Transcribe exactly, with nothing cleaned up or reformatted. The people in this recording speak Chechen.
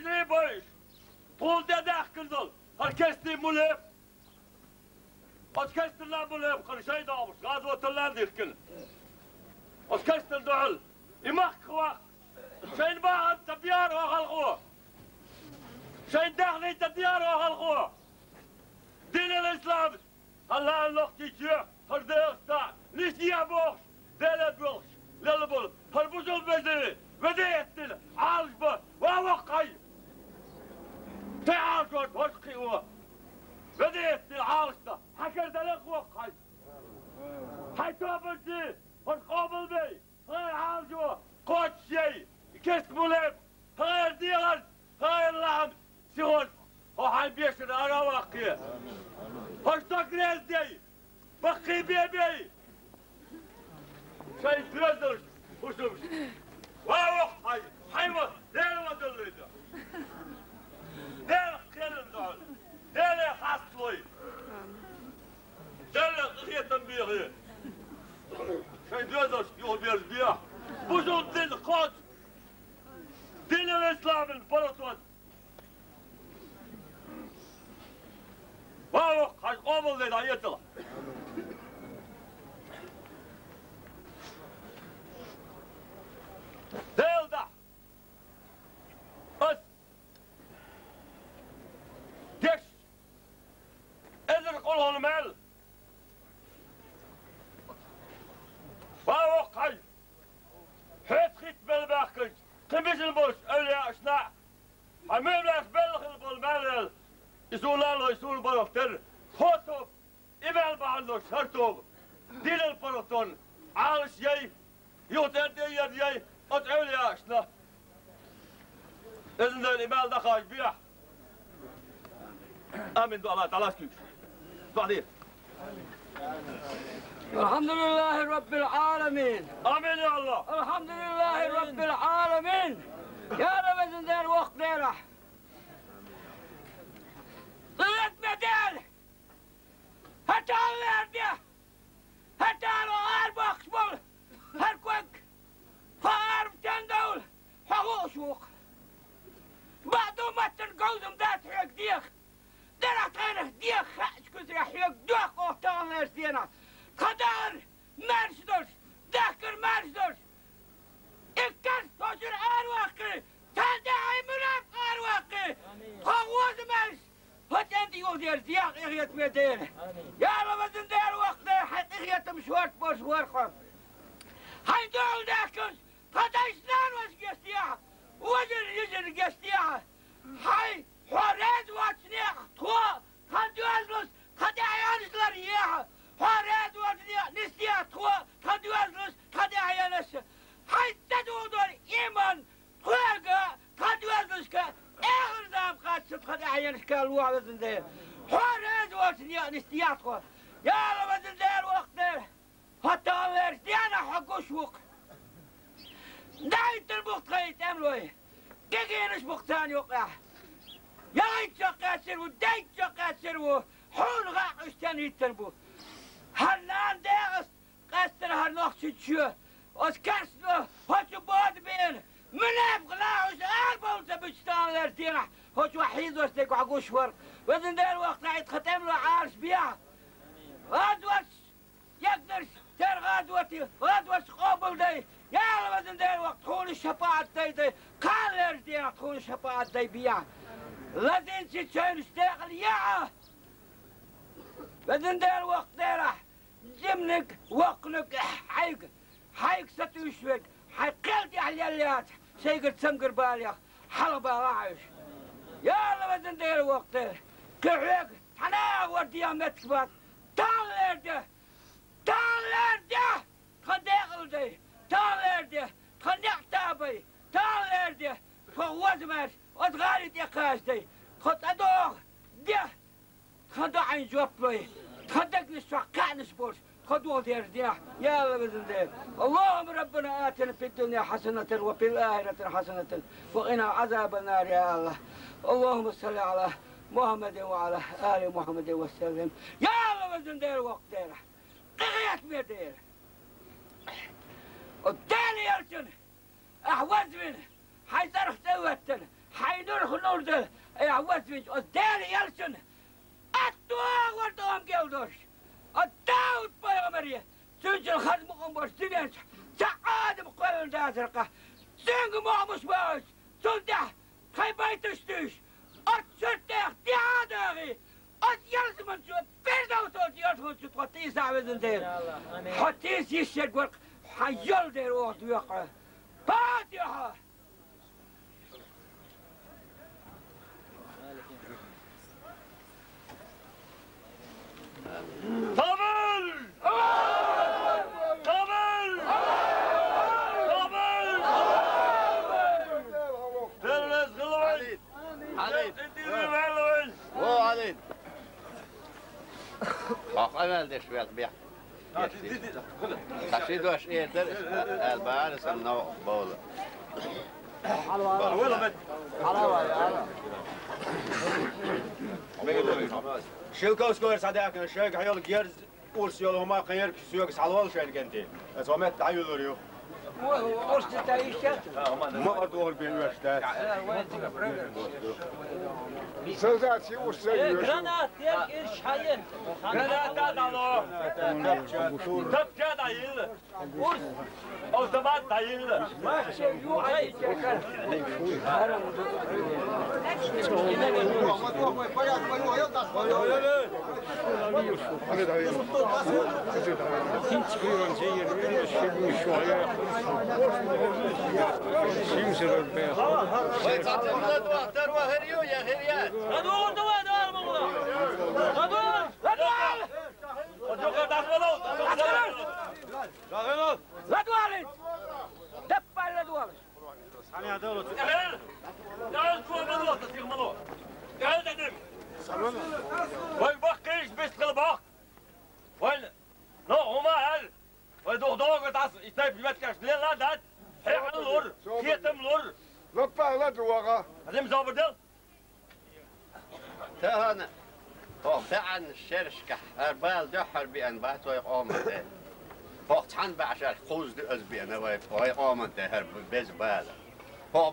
Бой, тхуна тӀедаьхкина долу хӀара кестий мулеб. Оцу кестана мулеб хӀара шайн догӀмаш, гӀазоталла дихкина. Оцу кестана дуьхьал и махках ваккха. Шайна бахьана ца беара хӀокху халкъо. Шайна даьхний ца деара хӀокху халкъо. Динан ислам, хьан лаьа лохтийчоь, хӀара дегӀаста, нисъе бохуш, Деле боьлхуш, лелла болу. ХӀара бусулба вежарий, веза эттина, Ӏалаш бан, ва воккхахь! Тхе Ӏалашо, хӀорш кхио. Веза эттина, Ӏалашда, хьан кара дале а воккхахь! Хьайн тобанчий, хӀорш къобалбей! ХӀара Ӏалашо, кхочушъей, кест мулеб, хӀара дегӀан, хӀара лахьан, сихонца, хьо хьайн бешара ара а ваккхий. ХӀорш дог реза дей, баккхий бен бей. Шайн доьзалш, хӀусамш. Ва воккхахь, хьайн ва, Дела ма даллийта. Дела кхелина дохьал. Деле хасталой. Деле къинхетам бехе. Шайн доьзалш юхаберзабехьа. Бусулба дин кхочу. Динан исламан паргӀатон. Ва воккха, хьайн къобалдей дӀаэцалахь. Дела дахь. Ас. Деш. Эзар къулхьал мел. Ва воккха хьайн. Хьоьца хӀитта мел баьхкинчу, кхин бисина болчу эвлияашна, хьан муьйлаш белла хила болу мел вел, и суна лало, и суна балха терра, хӀо тоба, и мел бахьана долуш хӀара тоба, динан паргӀатонна, Ӏалаш яй, юха тӀера тӀе а яй, оцу эвлияашна. Иза дан и мел дахаш бехьа. Амин ду Аллах, Аллах куьйгаш. Дуьхьа де. الحمد لله رب العالمين. Амин, я Аллах. الحمد لله رب العالمين. Я Рабби, везан Дела, воккха Дела. Къинхетаме Дела. ХӀара тӀалла лерде! ХӀара тӀалла арабохкуш болу! ХӀара ког! Хьо араб стендовла! Хьо хууш ву-кх! Бакъду маттана говзам дац хьоьга деха! Делахь тхайнах деха хаьачу куьзарехь хьоьга доьху оха тӀалла лерчу денахь! Тхан дахар маьрша долуш, дахкар маьрша долуш! И карст хьо чуьра араваккхий, царна тӀехь хьайн муьлхха араваккхий! Тхо гӀоза маьрша! ХӀокху цӀен тӀе юхадерза дехьа къинхетаме Дела. Амин. Я Алла, везан Дела, воккха Дела, хьайн къинхетам шорта болуш вара хьо. Хьайн дуьхьал даьхкинчу тхан дайшна-наношна гечдехьа, вежарий-йижарий гечдехьа. Хьайн, хьо реза воцу некъ тхо, тхан доьзалш, тхан тӀаьхьенаш ларъехьа. Хьо реза воцу некъ нисдехьа тхо, тхан доьзалш, тхан тӀаьхьенаш. Хьайн ца дугӀу долу иман, тхоьга, тхан доьзалшка, эхар зама кхаччалц тхан тӀаьхьенашка лохьа, везан Дела. Хьо реза воцу некъ нисдехьа тхо. Я Алла, везан Дела, воккха Дела, хӀотта гӀаллерчу денахь хьо гуш ву-кх. ДӀахӀиттина бу-кх тхайн тӀемалой. КӀегийнаш бу-кх царна юкъахь. ЯлхӀитта чохь кхаьчнера ву, дейтта чохь кхаьчнера ву. Хьуна хаьа уьш стенна хӀиттина бу. ХӀара нана декъаста Къаьстина хӀара Нохчийчоь, оцу керстано хӀокху бода беана, муьнепакъ нахаша арабовла ца буьтуш таханлерчу денахь, хӀокху чохь хьийзош дерг хьо гуш вара. Везан Дела, воккха Дела, тхан тӀемалой Ӏалаш бехьа. ГӀазот, егнарш, церан гӀазоте, гӀазоташ къобалдай. Я Алла, везан Дела, воккха, тхуна шапаӀат дай, дай. Кхана лерчу денахь тхуна шапаӀат дай бехьа. Лазийначийн чевнаш декъала ехьа. Везан Дела, воккха Дела, жиманиг, воккханиг хьайга, хьайга сатуьйсуш верг, хьайн кхел тӀехь лелла яцахь, шайгара цамгар балех, хьалха балахь уьш. Я Алла, везан Дела, воккха Дела, кхин хьоьга цхьана а агӀор деха меттиг бац. Таханлера де! Таханлера де! Тхан декъала дай! Таханлера де! Тхан некъ табай! Таханлера де! Тхо гӀоза маьрша, оцу гӀали тӀе кхачадай! Тхо цӀа догӀу! Де! Тхан доӀанна жоп лой, тхан дегнаш чохь кхаьънаш болуш, тхо духу дерзадехь, я Алла, везан Дела. اللهم ربنا آتنا في الدنيا حسنة وفي الآخرة حسنة وقنا عذاب النار, я Алла. اللهم صل على محمد وعلى آل محمد وسلم. Я Алла, везан Дела, воккха Дела. Къинхетаме Дела. О, Дела, ялсана! Ахь вазвина, хьайн цӀарах тӀе а веттина, хьайн нурах Дала, айхьа вазвинчу оцу Делан элчанна, аттагӀа вара тӀом гел долуш. Оцу Дауд-пайхамаре, цуьнан хаза мукъам болуш дуьнен чу цхьа а адам кхоьллина дацара-кх. Цуьнга мохь муш бохуьйту, цунна тӀехь тхайн байташ туьйсу, оцу шуьртех тӀе а дагӀий, оцу ялсаманчо Пирдавсо йолчу хӀун чу тхо тийса а везан Дела. Хьо тийса йиш ерг вара-кх, хьан йолу дера оха доькъу. Патихьа! Тамбур! Тамбур! Тамбур! Первез гӀилвай! Хьалид! Первез гӀилвай! О, Хьалид! Хьо къамел деш велла бехк. Ткъа ши дош эр дара, аьлла бахьара сан новкъа бовла. Шелковскойра схьадаьхкина, шайга хьайолу герз, урс йолу хӀума кхин ерг соьга схьалолу шайна кӀентий. Аса хӀо метта дӀаюллур ю. Ма къа догӀур бен оьшуш дац. Солдат, и урс ца йоьшу. Гранат, я, ир шайен. Граната дало. Тапча дӀайилла. Урс. Автомат дӀайилла. ЛадогӀал! Даппа ладогӀал! Вай баккхийчу бистхила бохку. Вай, ну, хӀума аьлла. Вай дух догӀу тӀас, и тайпа меткаш лелла дац. ХӀекъал лур, кхетам лур. Лаппа ладогӀа. Хазим зобар дел. Тахана хӀокху баьӀанна шерашкахь хӀара бала дуьххьара беана бац вай къоман тӀе. ХӀокху цхьана баьӀшарх кхузза ду аса беана вай, вай къоман тӀе хӀара беза бала. ХӀокху